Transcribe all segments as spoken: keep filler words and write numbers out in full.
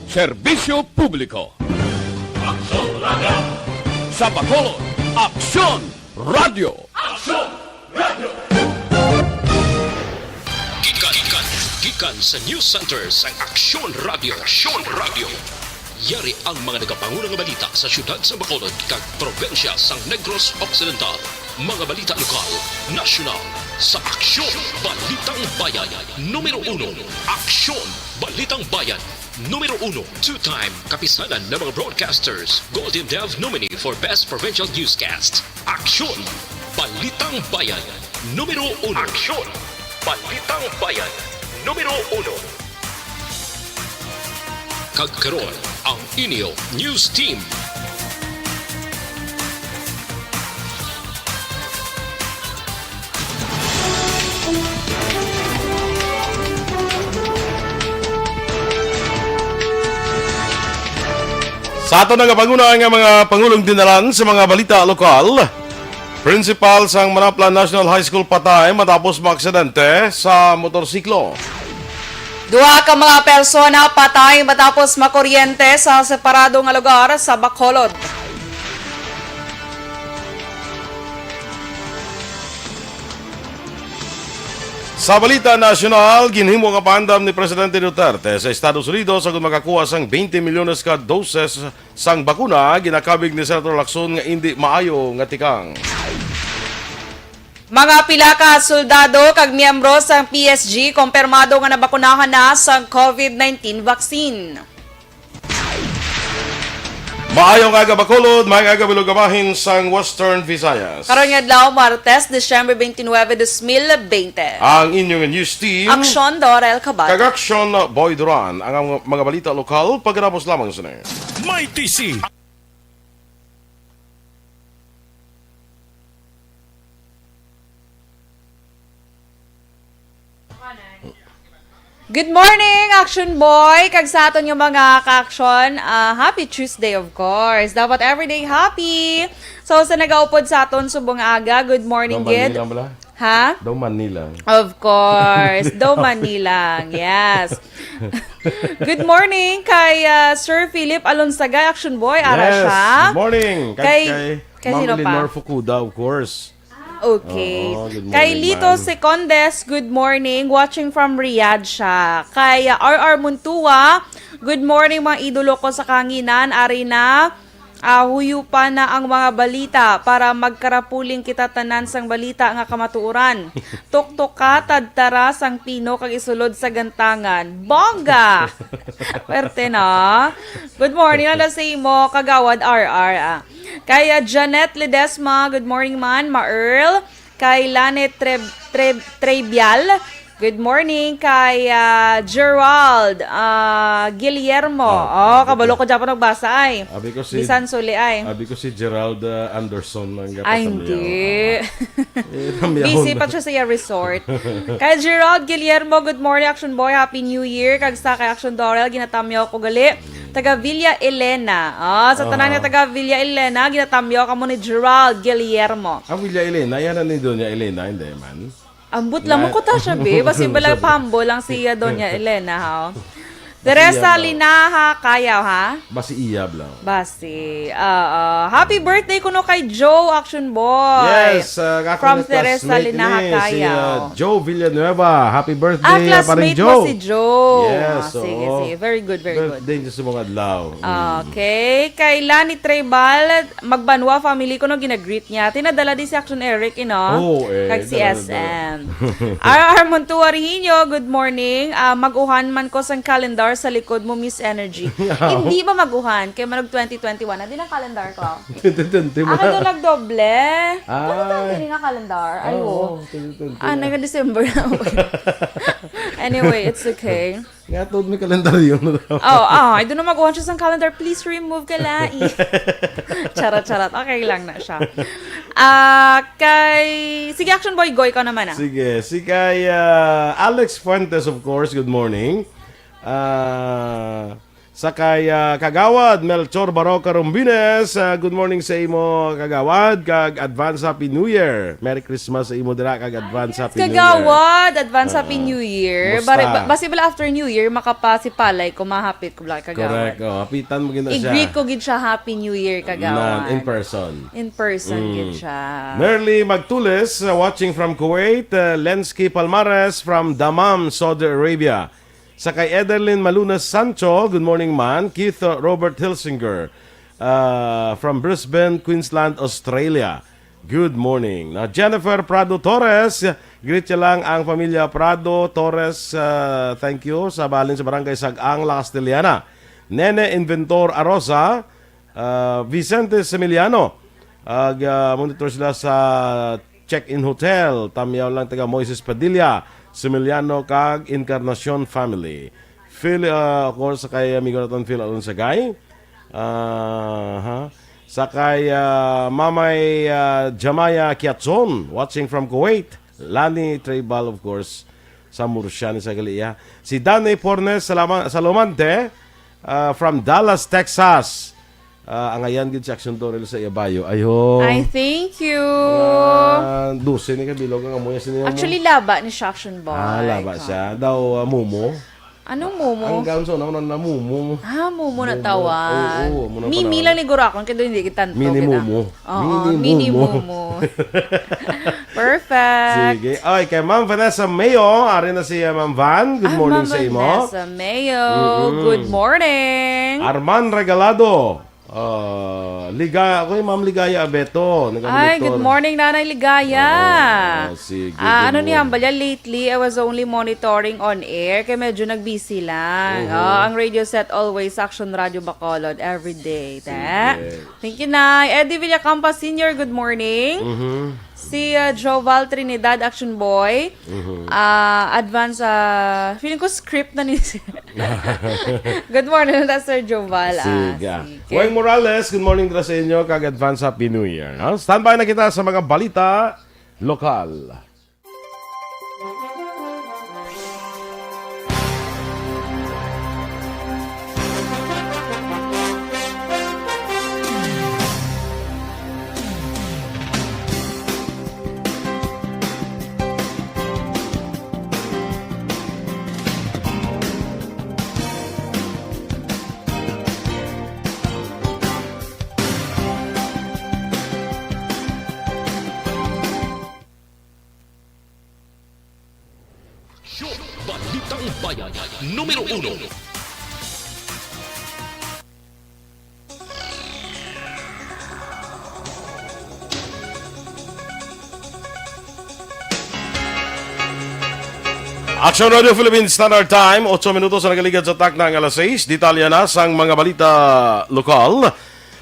Serbisyo Publiko. Aksyon Radio. Sa Bacolod, Aksyon Radio. Aksyon Radio. Gikan, gikan, gikan sa News Center sang Aksyon Radio. Aksyon Radio. Yari ang mga nagapanguna nga balita sa siyudad sa Bacolod kag probinsya sang Negros Occidental. Mga balita lokal, nasyonal, sa Aksyon Balitang Bayan. Numero uno, Aksyon Balitang Bayan. Numero uno, two-time Kapisanan ng mga Broadcasters Golden Dove nominee for Best Provincial Newscast. Aksyon Balitang Bayan. Numero uno. Aksyon Balitang Bayan. Numero uno. Kag karon, ang inyo news team. Sa aton nga panguna nga mga pangulong dinalan sa mga balita lokal, prinsipal sang Manapla National High School patay matapos maaksidente sa motorsiklo. Duha ka mga persona patay matapos makuryente sa separado nga lugar sa Bacolod. Sa balita nasyonal, ginhimo nga paandam ni Presidente Duterte sa Estados Unidos agud makakuha sang twenty milyones ka doses sang bakuna ginakabig ni Senator Lacson nga indi maayo nga tikang. Mga pila ka soldado kag miyembro sang P S G kumpirmado nga nabakunahan na sang COVID nineteen vaccine. Maayong aga, Bacolod, maayong aga, Bilog Amahin sang Western Visayas. Karon nga adlaw, Martes, Disyembre twenty-nine, dos mil bente. Ang inyong news team, Aksyon Dorel Cabal. Kag Aksyon Boy Duran. Ang mga balita lokal, pagkatapos lamang sini. May T C. Good morning, Action Boy! Kag sa aton nga mga ka-action, ah, happy Tuesday, of course. Dapat everyday happy. So, sa nagaupod sa aton subong aga, good morning, Daw gid. Manilang bala? Ha? Daw Manilang. Of course. Daw Manilang. Yes. Good morning kay, ah, Sir Philip Alonsagay, Action Boy. Ara Yes. siya. Good morning. Kay, Kay, kay, kay Ma'am sino pa? Eleanor Fukuda, of course. Okay. Oo, good Kay morning, Lito ma'am. Secondes, good morning. Watching from Riyadh siya. Kay, uh, R R Muntua, good morning, mga idolo ko sa kahanginan. Ari na, ah, huyupa na ang mga balita para magkarapuling kita tanan sang balita nga kamatuoran. Tuktok ka, tadtara sang pino kag isulod sa gantangan. Bongga! Pwerte, no? Good morning, ano sa imo, Kagawad R R, ah. Kay, ah, Janet Ledesma, good morning man, Ma Earl. Kay Lane Treb-, Treb-, Trebial, good morning. Kay, ah, Gerald, ah, Guillermo. Ah, Oh, okay. Kabalo ko dyan pa nagbasa ay. Abi ko si, Bisan suli ay. Abi ko si Gerald, ah, Anderson ang Ay, kapasamyaw. Hindi. Ah. Eh, tamyaw Busy na. Pa siya sa iya resort. Kay Gerald Guillermo, good morning, Action Boy. Happy New Year. Kag sa kay Action Dorel, ginatamyaw ko gali. Taga Villa Elena. Ah, sa tanan nga Aha. taga Villa Elena, ginatamyaw kamo ni Gerald Guillermo. Ang Villa Elena, yan na ni Doña Elena, hindi man. Ambot lang Na- mo ko ta siya, be. Basi bala Sabi- pambo lang si, uh, Doña Elena, ha? Teresa Iyab lang. Linaha Kayaw, ha? Basi iyab lang. Basi. Oo. Happy birthday kuno kay Joe Action Boy. Yes, uh, nga akong From Teresa classmate Linaha ni, si, uh, Kayaw. Joe Villanueva. Happy birthday, Ah, uh, paring classmate mo Joe. Si Joe. Yes, Ah, sige, oo. Sige. Very good, very good. Birthday niya sa mga adlaw. Mm. Okay. Kay Lani Trebal, Magbanwa family ko, no, ginagreet niya. Tinadala di si Action Eric, you know? Oo, eh, Kag si dala, S M. dala. R R Montua Rihinyo, good morning. Ah, mag-uhan man ko sang calendar sa likod mo, Miss Energy. Hindi ba mag-uhan? Kay manog twenty twenty-one na din ang calendar ko. Twenty twenty-one. Ako doon nagdoble. Ay. Twenty twenty nga calendar. Ay, Oo, oo. Twenty twenty Ah, na. Nag-December na. Anyway, it's okay. Nga, tuod may kalendaryo na daw. Oh, ah, I don't know, mag-uhan siya sang calendar. Please remove ka, lai. Charot, charot. Okay lang na siya. Ah, kay, sige, Action Boy, go, ikaw naman, ah. Sige, si kay, ah, Alex Fuentes, of course, good morning. Ah, Sa kay, ah, Kagawad Melchor Baroca Rombines, ah, good morning sa imo, Kagawad, kag advance Happy New Year. Merry Christmas sa imo dira, kag advance Happy New Year. Kagawad, advance Happy Oo. New Year. Kumusta? Bari-, ba-, basi bala after New Year, makapasipalay ko, mahapit ko bala, Kagawad. Correct. Oh, hapitan mo gid na siya. I-greet ko gid siya Happy New Year, Kagawad. Nan, in person. In person Mm. gid siya. Merly Magtulis, uh, watching from Kuwait. Uh, Lensky Palmares from Dammam, Saudi Arabia. Sa kay Ederlin Malunas Sancho, good morning, man. Keith, uh, Robert Hilsinger, uh, from Brisbane, Queensland, Australia. Good morning. Na Jennifer Prado Torres, greet niya lang ang pamilya Prado Torres, uh, thank you, sa balin sa Barangay Sag-ang, La Castellana. Nene Inventor Arosa, uh, Vicente Semiliano, ag, uh, monitor sila sa Check-in Hotel. Tamyaw lang taga Moises Padilla, Semiliano, kag Encarnacion family. Phil, uh, of course, sa kay amigo naton Phil Alonsagay. Ah, ha? Sa kay, ah, Mamay, ah, Jamaya Kiatson, watching from Kuwait. Lani Tribal, of course, sa Murcia ni sa gali iya. Si Danny Pornes Salama-, Salomante, ah, from Dallas, Texas. Ah, angayan gid si Action Dorel sa iya bayo. Ayo. Ay, thank you. Mga dose ni kabilog ang amoy. Sino yung Actually, laba ni siya, Action Boy. Ah, laba Ka. siya. Daw, ah, mumo. Anong mumo? Ang ganso na, na, na mumo. Ah, mumo na Mumo. tawag. Oo, oo, mumo na Mimi pala. lang ni Gurakon, kaya hindi kita Mini mumo. Oo, Mini mini mumo. mumo. Perfect. Sige. Oy, kay Ma'am Vanessa Mayo, ari na si, uh, Ma'am Van. Good Ah, morning Ma'am sa imo. Vanessa Mayo. Mm-mm. Good morning. Arman Regalado. Uh, Ligaya, ako yung Ma'am Ligaya Abeto. Ay, good morning, Nanay Ligaya. Oo, sige, Ah, good ano niya, morning. Balya, lately, I was only monitoring on air, kaya medyo nag-busy lang. Mhm. Ah, ang radio set always, Action Radio Bacolod, every day. Sige. Thank you, Nay. Eddie Villacampa Senior, good morning. Mhm. Si, uh, Joval Trinidad, Action Boy. Mhm. Ah, advance, ah, feeling ko script na ni si Good morning, na Sir Joval. Ah, Sige. sige. Weng Morales, good morning dira sa inyo, kag advance Happy New Year, ha? Standby na kita sa mga balita lokal. Show, Balitang Bayan, numero uno. Action Radio Philippines Standard Time, otso minutos ang nagaligad sa takna nga alas sais. Detalye na sang mga balita lokal.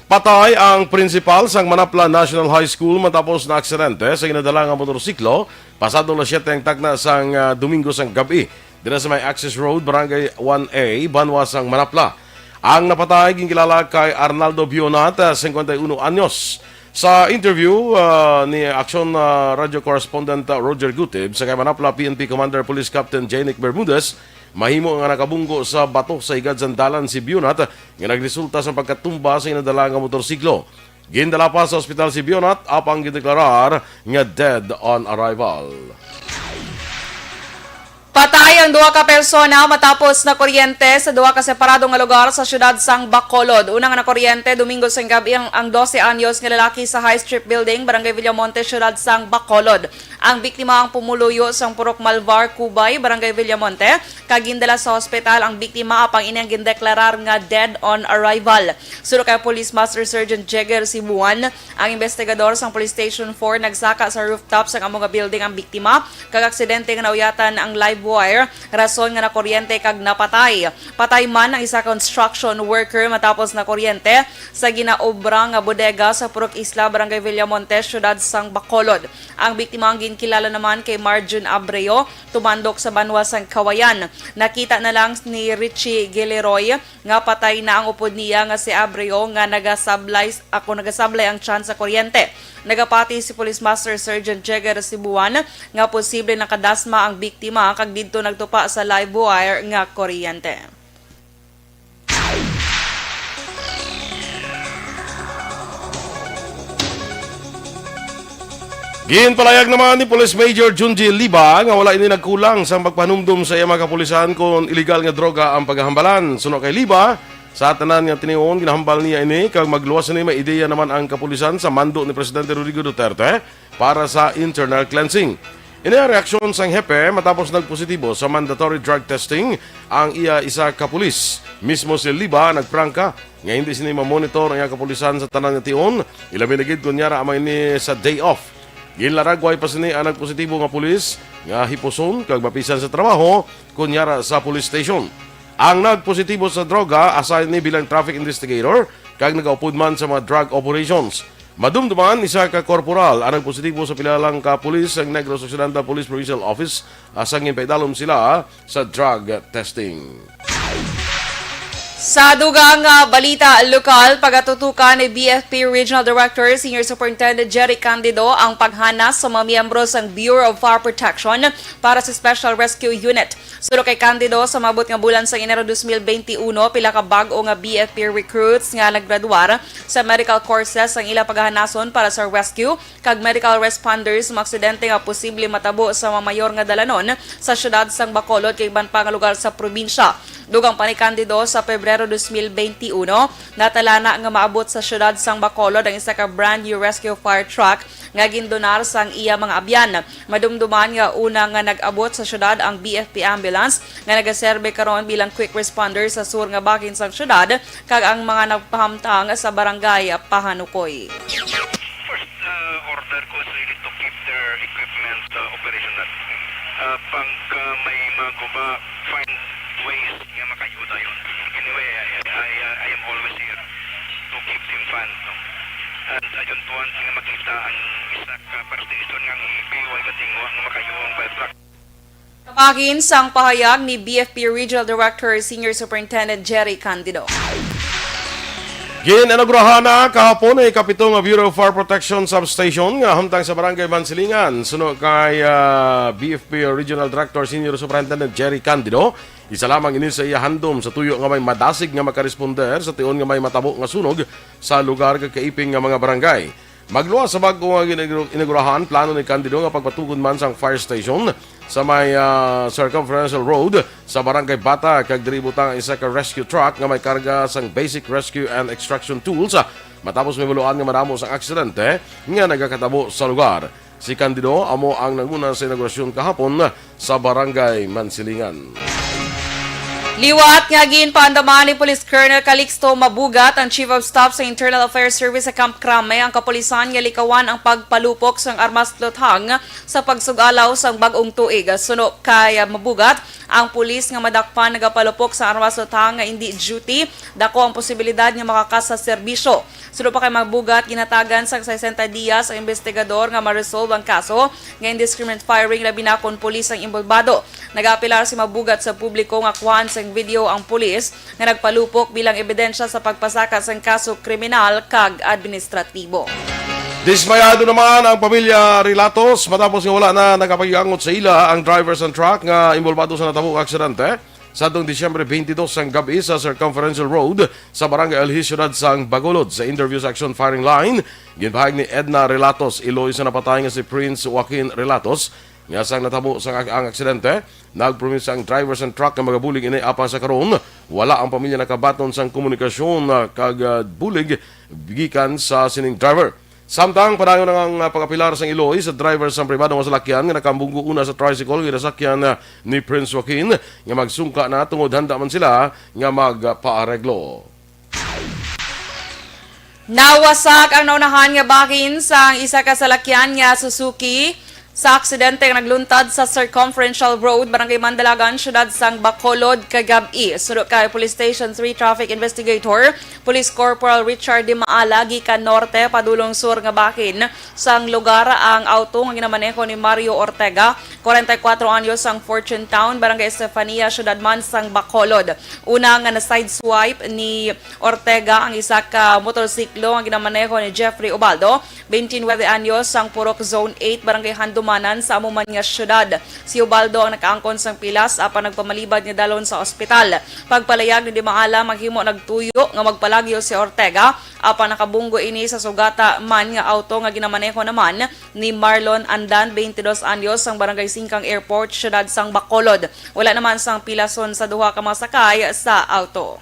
Patay ang prinsipal sang Manapla National High School matapos na aksidente sa ginadala nga motorsiklo pasado alas siyete ang takna sang, ah, Domingo sang gab-i, dira sa may Access Road, Barangay one A, banwa sang Manapla. Ang napatay ginkilala kay Arnaldo Bionat, ah, cincuenta y uno anyos. Sa interview, ah, ni Action, ah, Radio Correspondent, ah, Roger Gutib sa kay Manapla P N P Commander Police Captain Janic Bermudez, mahimo nga nakabunggo sa bato sa higad sang dalan si Bionat nga nagresulta sa pagkatumba sa inadala nga motorsiklo. Gindala pa sa ospital si Bionat apang gideklarar nga dead on arrival. Patay ang duha ka persona matapos nakuryente sa duha ka separado nga lugar sa siyudad sang Bacolod. Una nga nakuryente, Domingo sang gab-i ang, ang dose anyos nga lalaki sa High Street Building, Barangay Villamonte, siyudad sang Bacolod. Ang biktima ang pumuluyo sang Purok Malvar, Cubay, Barangay Villamonte, kag gindala sa hospital ang biktima apang ini ang gindeklarar nga dead on arrival. Suno kay Police Master Sergeant Jegger Sibuan, ang investigador sang Police Station four nagsaka sa rooftop sang amo nga building ang biktima, kag aksidente nga nauyatan ang live wire, rason nga nakuryente kag napatay. Patay man ang isa ka construction worker matapos nakuryente sa ginaobra nga bodega sa Purok Isla, Barangay Villamonte, siyudad sang Bacolod. Ang biktima ang ginkilala naman kay Marjun Abreu, tumandok sa banwa sang Kawayan. Nakita na lang ni Richie Giliroy nga patay na ang upod niya nga si Abreu nga nagasablay, ako nagasablay ang tiyan sa kuryente. Nagapati si Police Master Sergeant Jegger Sibuan nga posible nakadasma ang biktima kag didto nagtupa sa live wire nga kuryente. Ginpalayag naman ni Police Major Junji Liba nga wala ini nagkulang sa pagpanumdom sa iya mga kapulisan kon iligal nga droga ang paghambalan. Suno kay Liba, sa tanan nga tinion, ginahambal niya ini kag magluwas ini may ideya naman ang kapulisan sa mando ni Presidente Rodrigo Duterte para sa internal cleansing. Ini ang reaksyon sang hepe matapos nagpositibo sa mandatory drug testing ang iya isa ka pulis. Mismo si Liba nagprangka nga hindi sini mamonitor ang iya kapulisan sa tanan nga tion, ilabi na gid kon yara amay ni sa day off. Ginlaragway pa sini ang nagpositibo nga pulis nga hipuson kag mapisan sa trabaho kon yara sa police station. Ang nagpositibo sa droga assign ni bilang traffic investigator kag nagaupod man sa mga drug operations. Madumduman, isa ka korporal ang nagpositibo sa pila lang ka pulis sang Negros Occidental Police Provincial Office, ah, sang ginpaidalom sila sa drug testing. Sa dugang nga balita lokal, pagatutukan ni B F P Regional Director Senior Superintendent Jerry Candido ang paghanas sa mga miyembro sang Bureau of Fire Protection para sa Special Rescue Unit. Suno kay Candido, sa maabot nga bulan sang Enero dos mil benti uno, pila ka bag-o nga B F P recruits nga naggraduar sa medical courses ang ila paghanason para sa rescue kag medical responders sa mga aksidente nga posible matabo sa mga mayor nga dalanon sa siyudad sang Bacolod kag iban pa nga lugar sa probinsya. Dugang pa ni Candido, sa Pebrero dos mil benti uno, natala na nga maabot sa siyudad sang Bacolod ang isa ka brand new rescue fire truck nga gindonar sang iya mga abyan. Madumduman nga una nga nag-abot sa siyudad ang B F P ambulance nga nagaserbe karon bilang quick responder sa sur nga bahin sang siyudad, kag ang mga nagpahamtang sa barangay Pahanukoy. First, uh, order ko is really to keep their equipment, uh, operational. Uh, pag, uh, may mga guba, find ways nga makayo dayon. Anyway, I, I, uh, I am always here to keep them fun, no? And I don't want nga makita ang isa ka fire station nga ang hipi, way katingwa nga makayo ang fire truck. Kabahin sang pahayag ni B F P Regional Director Senior Superintendent Jerry Candido. Gin-inaugurahan na kahapon ang ikapito nga Bureau of Fire Protection Substation nga hamtang sa Barangay Mansilingan. Suno kay, ah, B F P Regional Director Senior Superintendent Jerry Candido, isa lamang ini sa iya handom sa tuyo nga may madasig nga makaresponder sa tion nga may matabo nga sunog sa lugar kag kaiping nga mga barangay. Magluwas sa bag-o nga gin-, inagurahan, plano ni Candido nga pagpatugon man sang fire station sa may, ah, Circumferential Road sa Barangay Bata, kag diri ibutang ang isa ka rescue truck nga may karga sang basic rescue and extraction tools, ah, matapos mahibaluan nga madamo sang aksidente nga nagakatabo sa lugar. Si Candido amo ang nanguna sa inaugurasyon kahapon sa Barangay Mansilingan. Liwat nga ginpaandaman ni Police Colonel Calixto Mabugat, ang Chief of Staff sa Internal Affairs Service sa Camp Crame, ang kapulisan nga likawan ang pagpalupok sang armas luthang sa pagsugalaw sang bag-ong tuig. Suno kay Mabugat, ang pulis nga madakpan nagapalupok sa armas luthang nga indi duty, dako ang posibilidad nga makakas sa serbisyo. Suno pa kay Mabugat, ginhatagan sang sesenta diyas ang investigador nga ma-resolve ang kaso nga indiscriminate firing, labi na kon pulis ang inbolbado. Nagaapelar si Mabugat sa publiko nga kuhaan sang video ang pulis nga nagpalupok bilang ebidensya sa pagpasaka sang kaso kriminal kag administratibo. Dismayado naman ang pamilya Relatos matapos nga wala na nakapagiangot sa ila ang driver sang truck nga inbolbado sa natabo nga aksidente. Sa atong Disyembre twenty-two sang gab-i sa Circumferential Road sa Barangay Alhi, siyudad sang Bacolod. Sa interview sa Action Firing Line, ginpahayag ni Edna Relatos, iloy sa napatay nga si Prince Joaquin Relatos, nga sang natabo sang ak-, ang aksidente, nagpromise ang driver sang truck nga magabulig ini, apan sa karon wala ang pamilya nakabaton sang komunikasyon, ah, kag, ah, bulig gikan sa sining driver. Samtang padayon ang, ah, pag-apelar sang iloy sa driver sang pribado nga salakyan nga nakambunggo una sa tricycle nga ginasakyan, ah, ni Prince Joaquin, nga magsungka na tungod handa man sila nga magpaareglo. Nawasak ang naunahan nga bahin sang isa ka salakyan nga Suzuki sa aksidente nga nagluntad sa Circumferential Road, Barangay Mandalagan, siyudad sang Bacolod, kagab-i. Suno kay Police Station three Traffic Investigator, Police Corporal Richard Dimaala, gikan norte padulong sur nga bahin sang lugar ang auto nga ginamaneho ni Mario Ortega, kwarenta y kuwatro anyos, sang Fortune Town, Barangay Estefania, siyudad man sang Bacolod. Una nga na-sideswipe ni Ortega ang isa ka motorsiklo nga ginamaneho ni Jeffrey Ubaldo, twenty-nine anyos, sang Purok Zone eight, Barangay Handog, tumanan sa amo man nga syudad. Si Ubaldo ang nakaangkon sang pilas apan nagpamalibad nga dalhon sa ospital. Pagpalayag ni Di Maala, maghimo nagtuyo nga magpalagyo si Ortega, apan nakabunggo ini sa sugata man nga auto nga ginamaneho naman ni Marlon Andan, twenty-dos anyos, sang Barangay Singkang Airport, siyudad sang Bacolod. Wala naman sang pilason sa duha ka mga sakay sa auto.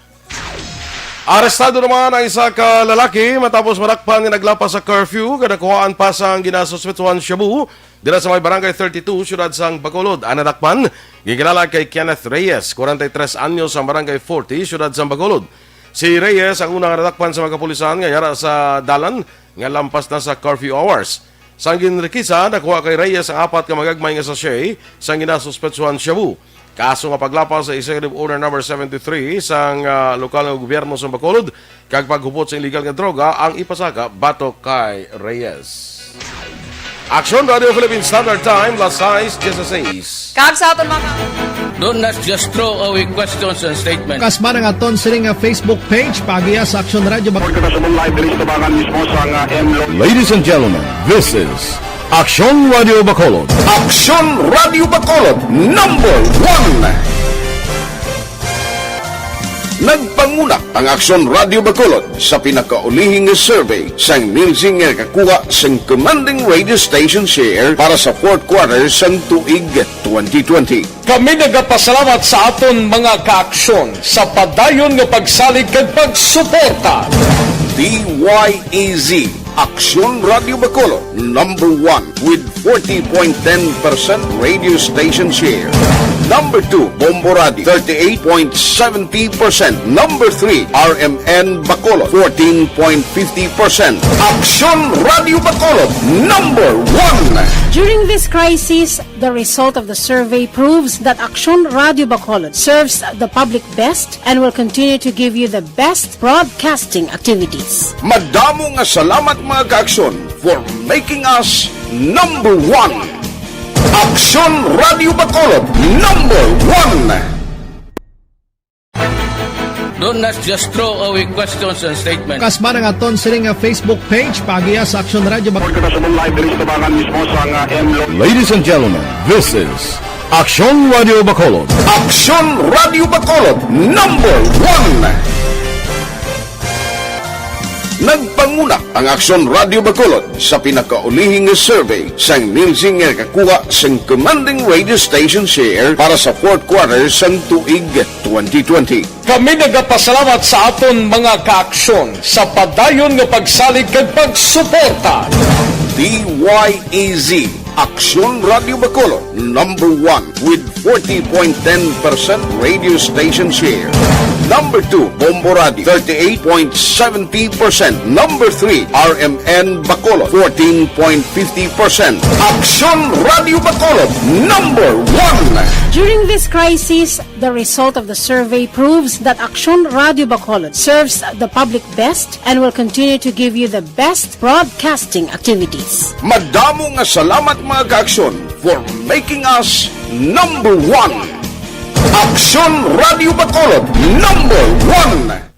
Arestado naman ang isa ka lalaki matapos madakpan nga naglapas sa curfew nga nakuhaan pa sang ginasuspetsuhan shabu dira sa may Barangay thirty-two, siyudad sang Bacolod. Ang nadakpan, ginkilala kay Kenneth Reyes, forty-three anyos, ang Barangay forty, siyudad sang Bacolod. Si Reyes ang una nga nadakpan sa mga kapulisan nga yara sa dalan nga lampas na sa curfew hours. Sang ginrekisa, nakuha kay Reyes ang apat ka magagmay nga sachet sang ginasuspetsuhan shabu. Kaso nga paglapas sa Executive Order Number seventy-three sang, ah, lokal nga gobyerno sa Bacolod kag paghupot sa illegal nga droga ang ipasaka batok kay Reyes. Aksyon Radio Philippine Standard Time, las sais dieciséis. Kag sa aton mga Don't not just throw away questions and statements. Kasma ang aton sini nga Facebook page, paagiha sa Aksyon Radio Bac- Report kita sa live diri sa tubangan mismo sa nga M Lo- Ladies and gentlemen, this is Aksyon Radio Bacolod. Aksyon Radio Bacolod, number one. Nagpanguna ang Aksyon Radio Bacolod sa pinakaulihing nga survey sang Nielsen nga nakakuha sang commanding radio station share para sa fourth quarter sang tuig twenty twenty. Kami nagapasalamat sa aton mga kaaksyon sa padayon nga pagsalig kag pagsuporta. D Y E Z, Aksyon Radio Bacolod, number one with forty point ten percent radio station share. Number two, Bombo Radio, thirty-eight point seventy percent. Number three, R M N Bacolod, fourteen point fifty percent. Aksyon Radio Bacolod, number one. During this crisis, the result of the survey proves that Aksyon Radio Bacolod serves the public best and will continue to give you the best broadcasting activities. Madamo nga salamat, mga kaaksyon, for making us number one. Aksyon Radio Bacolod, number one. Don't not just throw away questions and statements. Kasma ang aton sini nga Facebook page, paagiha sa Aksyon Radio Bac- Report kita sa live diri sa tubangan mismo sa nga M Lo- Ladies and gentlemen, this is Aksyon Radio Bacolod. Aksyon Radio Bacolod, number one. Nagpanguna ang Aksyon Radio Bacolod sa pinakaulihing nga survey sang Nielsen nga nakakuha sang commanding radio station share para sa fourth quarter sang tuig twenty twenty. Kami nagapasalamat sa aton mga kaaksyon sa padayon nga pagsalig kag pagsuporta. D Y E Z, Aksyon Radio Bacolod, number one with forty point ten percent radio station share. Number two, Bombo Radio, thirty-eight point seventy percent. Number three, R M N Bacolod, fourteen point fifty percent. Aksyon Radio Bacolod, number one. During this crisis, the result of the survey proves that Aksyon Radio Bacolod serves the public best and will continue to give you the best broadcasting activities. Madamo nga salamat, mga kaaksyon, for making us number one. Aksyon Radio Bacolod, number one.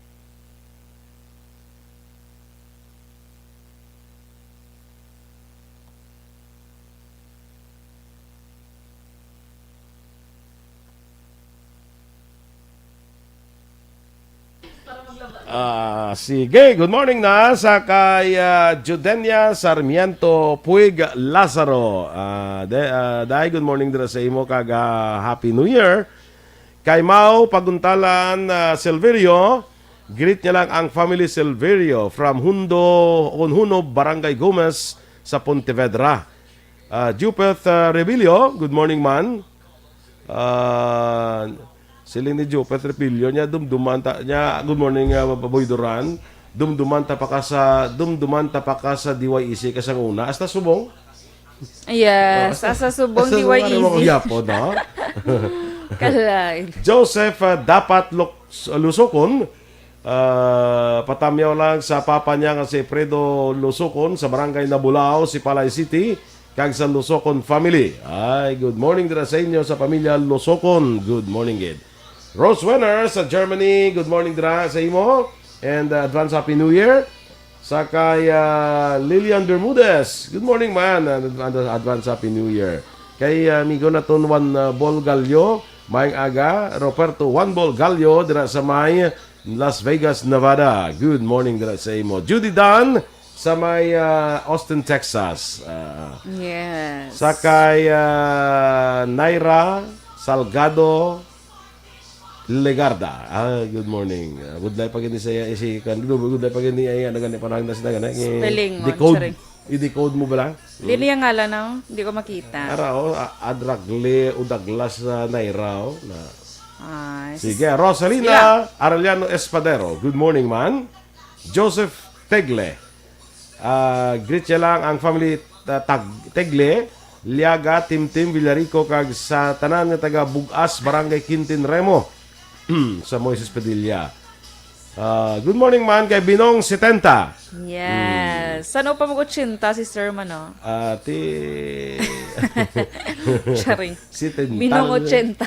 Ah, sige. Good morning na sa kay, ah, Judenia Sarmiento Puig Lazaro. Ah, de-, ah, Day, good morning dira sa imo kag, ah, Happy New Year. Kay Mao Paguntalan, ah, Silverio, greet niya lang ang family Silverio from Hundo, Hunhunob, Barangay Gomez sa Pontevedra. Ah, Jupeth, ah, Rebilio, good morning, man. Ah, siling ni Jupeth Rebilio niya, dumduman ta, niya, good morning, ah, Boy Duran. Dumduman ta pa ka sa, dumduman ta pa ka sa D Y E C ka sang una. Hasta subong? Yes, Oh, asa subong hasta di subong, way ano mo easy. Yapo, no? Kalay. Joseph, ah, dapat luk-, lusukon, ah, patamyaw lang sa papa niya nga si Fredo Lusukon sa Barangay Nabulao, Sipalay City, kag sa Lusukon family. Ay, good morning dira sa inyo sa pamilya Lusukon. Good morning, gid. Rose Wenner sa Germany, good morning dira sa imo. And, uh, advance Happy New Year. Sa kay, ah, Lilian Bermudez. Good morning, man. And advance, advance Happy New Year. Kay, ah, amigo naton Juan, ah, Bol Gallo, maayong aga. Roberto Juan Bol Gallo, dira sa may Las Vegas, Nevada. Good morning dira sa imo. Judy Dan, sa may, ah, Austin, Texas. Ah, Yes. sa kay, ah, Naira Salgado Legarda. Ah, good morning. Ah, budlay pa gini sa iya, si kan, budlay pa gini ay ano gani, parang na sila gani. Eh, Spelling mo, decode. Charing. I-decode mo ba lang? Dili ang ngalan, no? Hindi ko makita. Ara, oh, a- Adragle o Douglas, ah, Naira, oh, na. Ah, si- Sige, Rosalina Arellano Espadero. Good morning, man. Joseph Tegle. Ah, greet siya lang ang family, ah, Tag Tegle, Liaga, Timtim, Villarico, kag sa tanan nga taga Bugas, Barangay Quintin Remo, sa Moises Padilla. Ah, good morning, man, kay Binong setenta. Yes. Saan pa mag-ochenta si Sir man, no? Ah, ti... Charing. Setenta. Binong ochenta.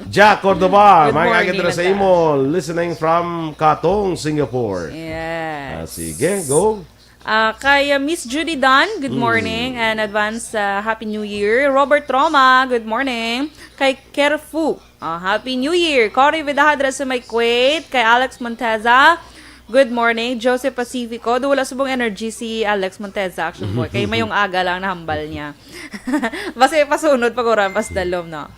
Ja Cordova, Good may morning, agad sa Nanda. Imo, listening from Katong, Singapore. Yes. Ah, sige, go. Ah, kay ah, Miss Judy Dunn, good Mm. morning and advance ah, Happy New Year. Robert Roma, good morning. Kay Kerfu, ah, Happy New Year. Cory Vidaja dira sa may Kuwait, kay Alex Monteza, good morning. Joseph Pacifico, do wala subong energy si Alex Monteza, Action Boy. Kay mayong aga lang nahambal niya. Basta pasunod pag oras, pas dalom, no?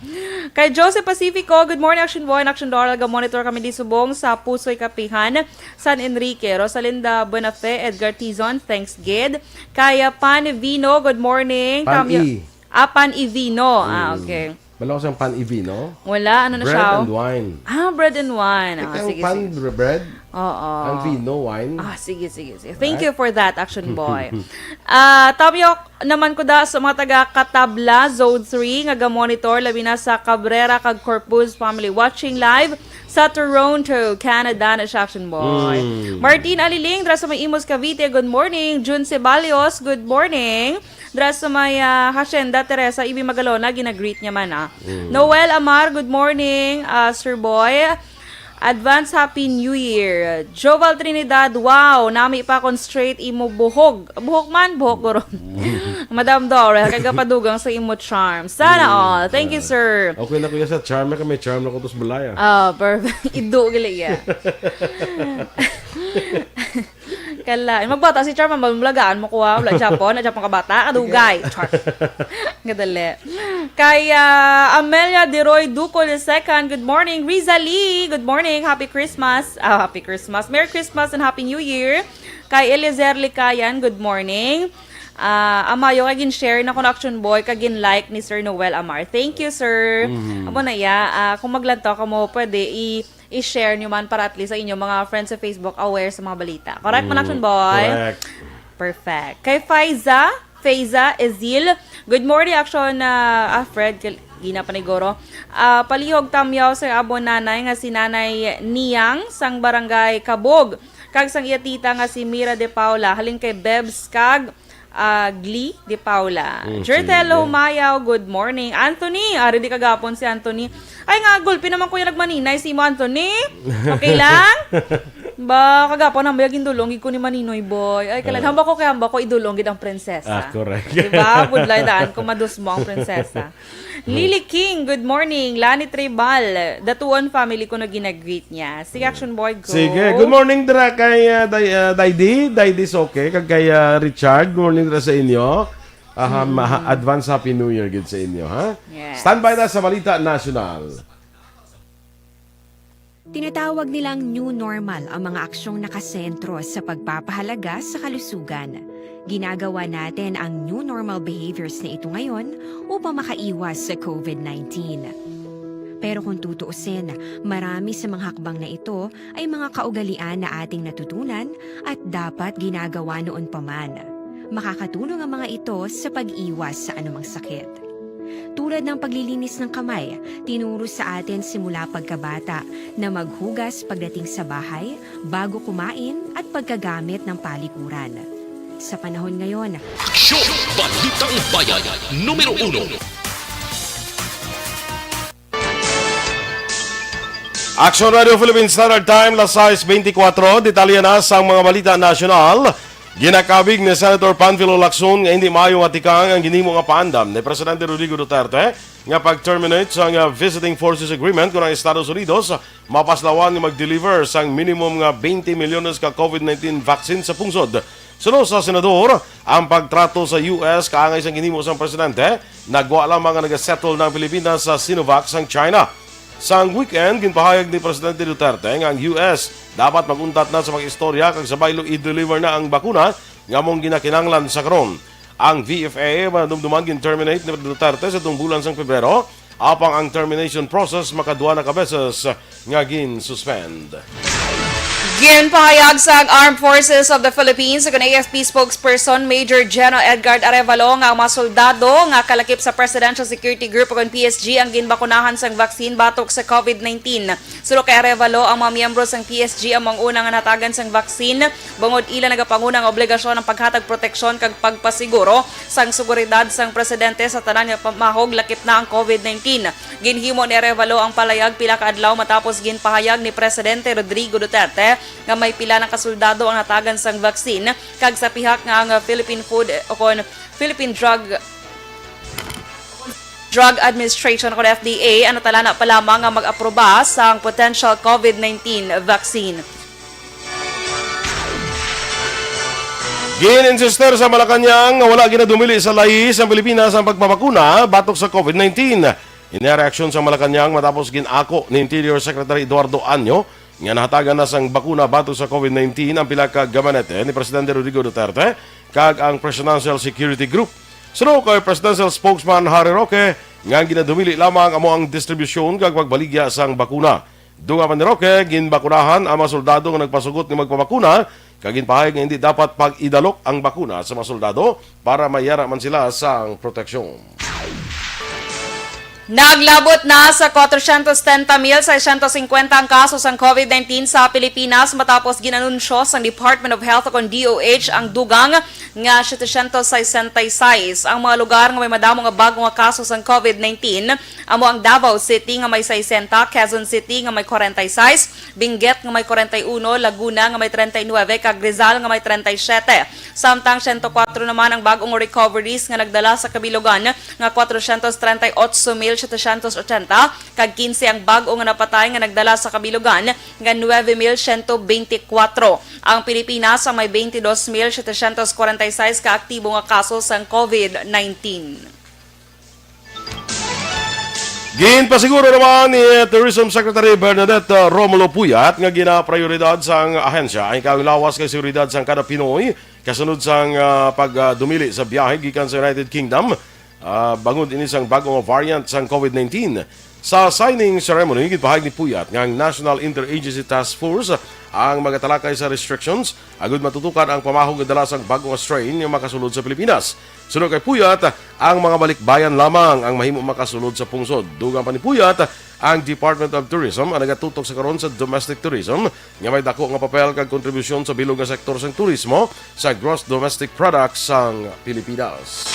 Kay Joseph Pacifico, good morning, Action Boy and Action Doral. Ga-monitor kami di subong sa Pusoy Kapihan, San Enrique. Rosalinda Buenafe, Edgar Tizon, thanks gid. Kay ah, Pan Vino, good morning. Pan Tamyo- E. Ah, Pan Ivino. Ah, okay. Wala ko siyang Pan Ivino. Wala, ano na Bread siya? and wine. Ah, bread and wine. Ah, Ikaw ang sige, pan, sige. Bread, Oo. ang vino, wine. Ah, sige, sige, sige. Thank you for that, Action Boy. Ah, tamyo naman ko da sa mga taga Katabla, Zone three, nga ga-monitor, labi na sa Cabrera kag Corpus family watching live sa Toronto, Canada na siya, Action Boy. Mm. Martin Aliling, dra sa may Imus, Cavite, good morning. Jun Ceballos, good morning. Dra sa may ah, Hacienda Teresa, Ibi Magalona, ginagreet niya man, ah. Noel Amar, good morning, ah, Sir Boy. Advance Happy New Year. Joval Trinidad, wow, nami pa kon straight imo buhok. Buhok man, buhok guro. Madam Dorel, kagapadugang sa imo charm. Sana all. Thank you, sir. Okay na kuya sa charm, kami charm na ko tos balaya. Ah, perfect. Ido gali iya. Kala, magbata si Charm, mabulagaan mo kuha, wala Japon, na Japon ka bata, kadugay. Char. Gadali. Kay ah, Amelia Deroy Ducol the second, good morning. Riza Lee, good morning. Happy Christmas. Ah, happy Christmas. Merry Christmas and Happy New Year. Kay Eliezer Likayan, good morning. Ah, amayo kay gin-share na ko na Action Boy kag gin-like ni Sir Noel Amar. Thank you, sir. Amo na iya, ah, kung maglantaw ka mo, pwede i i-share nyo man para at least sa inyo mga friends sa Facebook aware sa mga balita. Correct man, Action Boy? Correct. Perfect. Kay Faiza, Faiza Ezil, good morning, Action, ah, ah, Fred, kal- gina paniguro. Ah, palihog tamyaw sa abo nanay nga si Nanay Niyang sang Barangay Kabog, kag sang iya tita nga si Mira de Paula, halin kay Bebs kag ah, Glee de Paula. Mm, Jertel sige. Humayaw, good morning. Anthony, ari di kagapon si Anthony. Ay nga, gulpi naman kuya nagmaninay si mo, Anthony. Okay lang? Ba, kagapon ang bayag indulong gid ko ni Maninoy Boy. Ay, kalag, Ah. hamba ko kay hamba ko idulong gid ang prinsesa. Ah, correct. Diba? Budlay daan ko madusmo ang prinsesa. Lily King, good morning. Lani Tribal, Datuon family ko na ginag-greet niya. Sige, Action Boy, go. Sige, good morning dira kay uh, Day, uh, Daydi. Daydi is okay. Kag kay uh, Richard, good morning dira sa inyo. Aha, maha- advance Happy New Year gid sa inyo, ha? Yes. Standby na sa Balita National. Tinatawag nilang new normal ang mga aksyong nakasentro sa pagpapahalaga sa kalusugan. Ginagawa natin ang new normal behaviors na ito ngayon upang makaiwas sa COVID nineteen. Pero kung tutuusin, marami sa mga hakbang na ito ay mga kaugalian na ating natutunan at dapat ginagawa noon pa man. Makakatulong ang mga ito sa pag-iwas sa anumang sakit. Tulad ng paglilinis ng kamay, tinuro sa atin simula pagkabata na maghugas pagdating sa bahay, bago kumain at pagkagamit ng palikuran. Sa panahon ngayon, Aksyon! Balitang Bayan, numero uno. Action Radio Philippine Standard Time, las sais beintikwatro. Detalye na sa mga balita nasyonal. Ginakabig ni Senator Panfilo Lacson nga hindi maayo nga tikang ang ginhimo nga paandam ni Presidente Rodrigo Duterte nga pag-terminate sang, ah, Visiting Forces Agreement kon ang Estados Unidos mapaslawan nga mag-deliver sang minimum nga twenty milyones ka COVID nineteen vaccine sa pungsod. Suno sa senador, ang pagtrato sa U S kaangay sang ginhimo sang presidente, nagwa lamang nga nagasettle na ang Pilipinas sa Sinovac sang China. Sang weekend, ginpahayag ni Presidente Duterte nga ang U S dapat mag-untat na sa pag-istorya kag sa baylo i-deliver na ang bakuna nga among ginakinahanglan sa karon. Ang V F A, madumduman, gin-terminate ni Duterte sa tung bulan sang Pebrero, apang ang termination process makadua na ka beses nga gin-suspend. Ginpahayag sang Armed Forces of the Philippines, ug ang A F P spokesperson Major General Edgard Arevalo, nga ang mga soldado nga kalakip sa Presidential Security Group, ug ang P S G, ang ginbakunahan sang vaccine batok sa COVID nineteen. Suno kay Arevalo, ang mga miyembro sang P S G amo ang una nga nahatagan sang vaccine, bangod ila nagapanguna nga obligasyon ang paghatag proteksyon kag pagpasiguro sang seguridad sang presidente sa tanan nga pamahog lakip na ang COVID nineteen. Ginhimo ni Arevalo ang palayag pila ka adlaw matapos ginpahayag ni Presidente Rodrigo Duterte nga may pila na ka soldado ang natagan sang vaccine, kag sa pihak nga ang Philippine Food o kon Philippine Drug Drug Administration o kon F D A ang natalana pa lamang nga mag-aproba sang potential COVID nineteen vaccine. Gin-insister sa Malacañang nga wala ginadumili sa lahi sang Pilipinas ang pagpabakuna batok sa COVID nineteen. Ini ang reaksyon sa Malacañang matapos gin-ako ni Interior Secretary Eduardo Año nga nahatagan na sang bakuna batok sa COVID nineteen ang pila ka gabinete ni Presidente Rodrigo Duterte kag ang Presidential Security Group. Suno kay Presidential Spokesman Harry Roque, nga ang ginadumili lamang amo ang distribusyon kag pagbaligya sang bakuna. Dugang pa ni Roque, ginbakunahan ang mga soldado nga nagpasugot nga magpabakuna, kag ginpahayag nga hindi dapat pag-idalok ang bakuna sa mga soldado para mayara man sila sang proteksyon. Naglabot na sa kwatrocientos setenta mil seiscientos cincuenta ang kaso sang COVID nineteen sa Pilipinas matapos gin-anunsyo sang Department of Health o kon D O H ang dugang nga setecientos sesenta y seis. Ang mga lugar nga may madamo nga bag-o nga kaso sang COVID nineteen amo ang Davao City nga may sesenta, Quezon City nga may kwarenta y seis, Benguet nga may kwarenta y uno, Laguna nga may treinta y nueve, kag Rizal nga may treinta y siete. Samtang siyento kuwatro naman ang bag-ong recoveries nga nagdala sa kabilugan nga kwatrocientos treinta y ocho mil setecientos ochenta, kag quince ang bag-o nga napatay nga nagdala sa kabilugan nga nuebe mil siyento beintikwatro. Ang Pilipinas ang may veintidós mil setecientos kwarenta y seis ka aktibo nga kaso sang COVID nineteen. Ginpasiguro naman ni Tourism Secretary Bernadette, uh, Romulo Puyat nga ginaprioridad sang ahensya ang ikalawas kay seguridad sang kada Pinoy kasunod sang, uh, pagdumili sa biyahe gikan sa United Kingdom, uh, bangod ini sang bag-o nga variant sang COVID nineteen. Sa signing ceremony, ginpahayag ni Puyat nga ang National Interagency Task Force ang magatalakay sa restrictions agud matutukan ang pamahog nga dala sang bag-o nga strain nga makasulod sa Pilipinas. Suno kay Puyat, ang mga balikbayan lamang ang mahimo makasulod sa pungsod. Dugang pa ni Puyat, ang Department of Tourism ang nagatutok sa karon sa domestic tourism nga may dako nga papel kag kontribusyon sa bilog nga sektor sang turismo sa gross domestic product sang Pilipinas.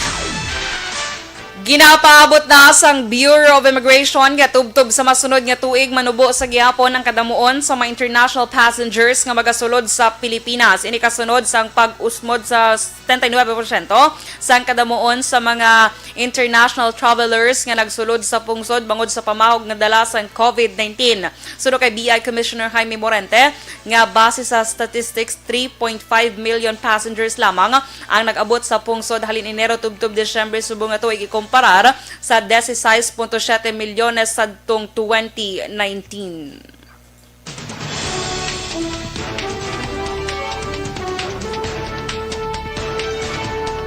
Ginapaabot na sang Bureau of Immigration nga tubtob sa masunod nga tuig manubo sa gihapon ang kadamuon sa mga international passengers nga magasulod sa Pilipinas. Ini kasunod sang pag-usmod sa setenta y nuebe porsyento sang kadamuon sa mga international travelers nga nagsulod sa pungsod bangod sa pamahog nga dala sang COVID nineteen. Suno kay B I Commissioner Jaime Morente, nga base sa statistics, three point five million passengers lamang ang nag-abot sa pungsod halin Enero tubtob Disyembre subong nga tuig ikumparar sa dieciséis punto siete milyones sadtong twenty nineteen.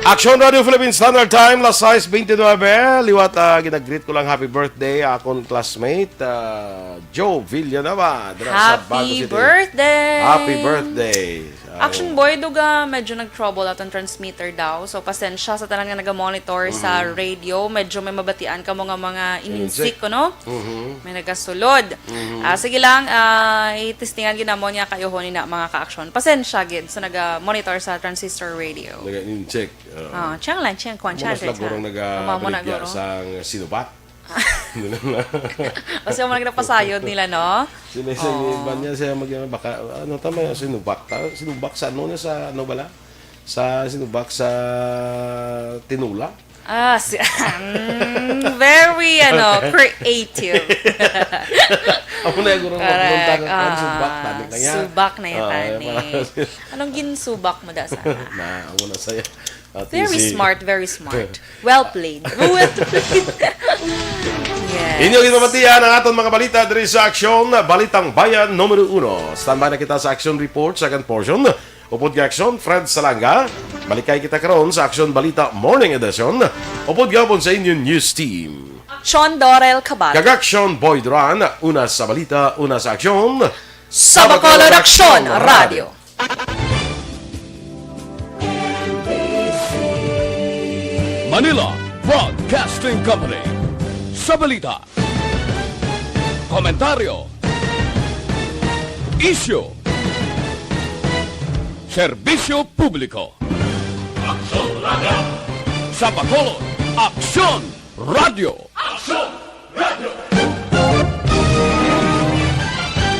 Action Radio Philippine Standard Time, las sais beintinuebe. Liwat, ah, ginag-greet ko lang happy birthday akon classmate, ah, Joe Villanueva, dira sa Bago City. Happy birthday! Happy birthday! Ah, Action Boy, duga medyo nag-trouble aton transmitter daw. So, pasensya sa tanan nga naga-monitor sa radio. Medyo may mabatian kamo nga mga ininsik, ko, no? Mhm. May nagasulod. Mhm. Ah, sige lang, ah, itistingan gid namon nga kayo ni na mga ka-action. Pasensya gid sa naga-monitor sa transistor radio. Naga-in-check. Oo. Ah, chang lang, chang kwan, chang, chang. Muna sila gurong naga-baligya sa Sinovac. Kasi mo nagpasayod nila, no? Sila sa iba niya siya mag-, baka, ano, tama yung Sinovac. Ta-, Sinovac sa ano niya, sa ano bala? Sa sinubak sa tinola? Ah, si, mm, very, ano, creative. Amo na yung gurong Correct. maglunta ng Ah, subak, tani na yan. Subak na yan, Ah, tani. para- Anong ginsubak mo da sana? Na, amo na sa'yo. At Very easy. Smart, very smart. Well played. Well played. Yes. Inyo ginpamatian ang aton mga balita diri sa Aksyon, Balitang Bayan numero uno. Standby na kita sa Aksyon Report, second portion. Upod kay Aksyon, Fred Salanga. Balikay kita karon sa Aksyon Balita Morning Edition. Upod gihapon sa inyong news team. Sean Dorel Cabal. Kag Aksyon Boy Duran, una sa balita, una sa aksyon. Sa Bacolod Aksyon Radio. Manila Broadcasting Company. Sa balita, komentaryo, isyu, serbisyo publiko. Aksyon Radio. Sa Bacolod, Aksyon Radio. Aksyon Radio.